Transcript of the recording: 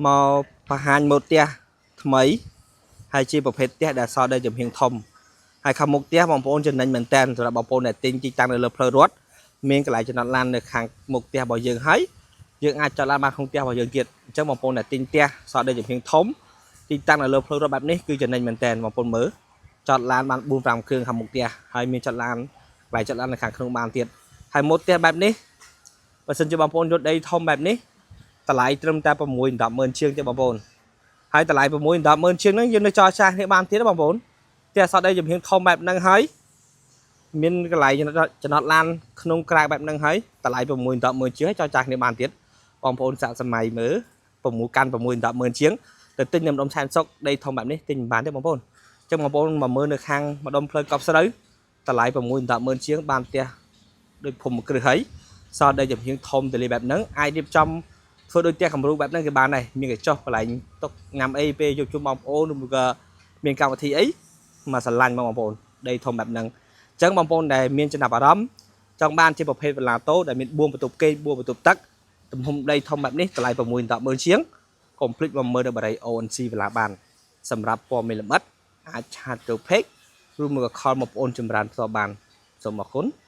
មកបង្ហាញម៉ូតផ្ទះថ្មីហើយជាប្រភេទផ្ទះដែលសល់ដីចំហៀងធំហើយខាងមុខផ្ទះបងប្អូនចំណេញមែនតើសម្រាប់បងប្អូនដែលទិញទីតាំងនៅលើផ្លូវរត់មានកន្លែងចំណតឡាននៅខាងមុខផ្ទះរបស់យើងហើយយើងអាចចតឡានបានក្នុងផ្ទះរបស់យើងទៀតអញ្ចឹងបងប្អូនដែលទិញផ្ទះសល់ដីចំហៀងធំទីតាំងនៅលើផ្លូវរត់បែបនេះគឺចំណេញមែនតើបងប្អូនមើលចតឡានបាន4 5គ្រឿងខាងមុខផ្ទះហើយមានចតឡានកន្លែងចតឡាននៅខាងក្នុងបានទៀតហើយម៉ូតផ្ទះបែបនេះបើសិនជាបងប្អូនយកដីធំបែបនេះតម្លៃត្រឹមតែ6 10ម៉ឺនជាងទេបងប្អូនហើយតម្លៃ6 10ម៉ឺនជាងហ្នឹងយើងនៅចរចាគ្នាបានទៀតណាបងប្អូនផ្ទះសតដីចំហៀងធំបែបហ្នឹងហើយមានកន្លែងចំណតឡានក្នុងក្រៅបែបហ្នឹងហើយតម្លៃ6 10ម៉ឺនជាងហើយចរចាគ្នាបានទៀតបងប្អូនសាកសម័យមើល6កាន់6 10ម៉ឺនជាងទៅទិញនៅម្ដុំសែនសុកដីធំបែបនេះទិញមិនបានទេបងប្អូនអញ្ចឹងបងប្អូនមកមើលនៅខាងម្ដុំផ្លូវកប់ស្រូវតម្លៃ6 10ម៉ឺនជាងបានផ្ទះដូចភូមិគ្រឹះហើយសល់ដីចំហៀងធំទលាបែបហ្នឹងអាចរៀបចំធ្វើដូចផ្ទះគំរូបែបហ្នឹងគេបានដែរមានកញ្ចុះកន្លែងតុកញ៉ាំអីពេលយកជុំបងប្អូនឬមួយក៏មានកម្មវិធីអីមកស្រឡាញ់មកបងប្អូនដីធំបែបហ្នឹងអញ្ចឹងបងប្អូនដែលមានចំណាប់អារម្មណ៍ចង់បានជាប្រភេទវីឡាតូដែលមាន4បន្ទប់គេង4បន្ទប់ទឹកទំហំដីធំបែបនេះតម្លៃ6 10ម៉ឺនជាងកុំភ្លេចមកមើលនៅបារី ONC វីឡាបានសម្រាប់ព័ត៌មានលម្អិតអាច chat ទៅ page ឬមួយក៏ call មកបងប្អូនចម្រើនផ្ទាល់បានសូមអរគុណ។